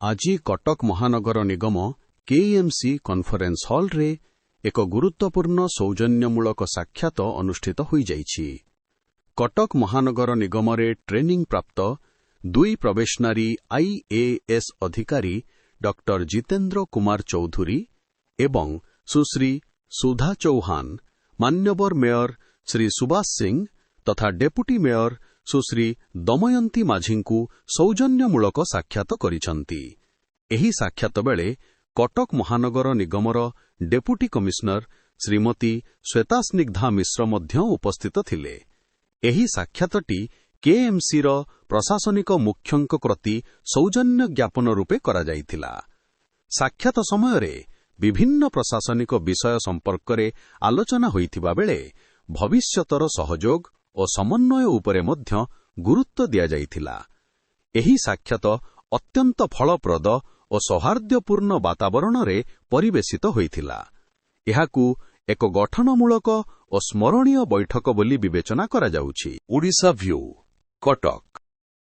ଆଜି କଟକ ମହାନଗର ନିଗମ, କେଏମ୍ସି, କନଫରେନ୍ସ ହଲ୍ରେ ଏକ ଗୁରୁତ୍ୱପୂର୍ଣ୍ଣ ସୌଜନ୍ୟମୂଳକ ସାକ୍ଷାତ ଅନୁଷ୍ଠିତ ହୋଇଯାଇଛି। କଟକ ମହାନଗର ନିଗମରେ ଟ୍ରେନିଂ ପ୍ରାପ୍ତ ଦୁଇ ପ୍ରବେଶନାରୀ ଆଇଏଏସ୍ ଅଧିକାରୀ ଡକ୍ଟର ଜିତେନ୍ଦ୍ର କୁମାର ଚୌଧୁରୀ ଏବଂ ସୁଶ୍ରୀ ସୁଧା ଚୌହାନ ମାନ୍ୟବର ମେୟର ଶ୍ରୀ ସୁବାସ ସିଂ ତଥା ଡେପୁଟି ମେୟର ସୁଶ୍ରୀ ଦମୟନ୍ତୀ ମାଝୀଙ୍କୁ ସୌଜନ୍ୟମୂଳକ ସାକ୍ଷାତ କରିଛନ୍ତି। ଏହି ସାକ୍ଷାତ ବେଳେ କଟକ ମହାନଗର ନିଗମର ଡେପୁଟି କମିଶନର ଶ୍ରୀମତୀ ଶ୍ୱେତାସ୍ନିଗ୍ଧା ମିଶ୍ର ମଧ୍ୟ ଉପସ୍ଥିତ ଥିଲେ। ଏହି ସାକ୍ଷାତଟି କେଏମ୍ସିର ପ୍ରଶାସନିକ ମୁଖ୍ୟଙ୍କ ପ୍ରତି ସୌଜନ୍ୟ ଜ୍ଞାପନ ରୂପେ କରାଯାଇଥିଲା। ସାକ୍ଷାତ ସମୟରେ ବିଭିନ୍ନ ପ୍ରଶାସନିକ ବିଷୟ ସମ୍ପର୍କରେ ଆଲୋଚନା ହୋଇଥିବା ବେଳେ ଭବିଷ୍ୟତର ସହଯୋଗ ଓ ସମନ୍ୱୟ ଉପରେ ମଧ୍ୟ ଗୁରୁତ୍ୱ ଦିଆଯାଇଥିଲା। ଏହି ସାକ୍ଷାତ ଅତ୍ୟନ୍ତ ଫଳପ୍ରଦ ଓ ସୌହାର୍ଦ୍ଦ୍ୟପୂର୍ଣ୍ଣ ବାତାବରଣରେ ପରିବେଶିତ ହୋଇଥିଲା। ଏହାକୁ ଏକ ଗଠନମୂଳକ ଓ ସ୍ମରଣୀୟ ବୈଠକ ବୋଲି ବିବେଚନା କରାଯାଉଛି। ଓଡ଼ିଶା ଭ୍ୟୁ, କଟକ।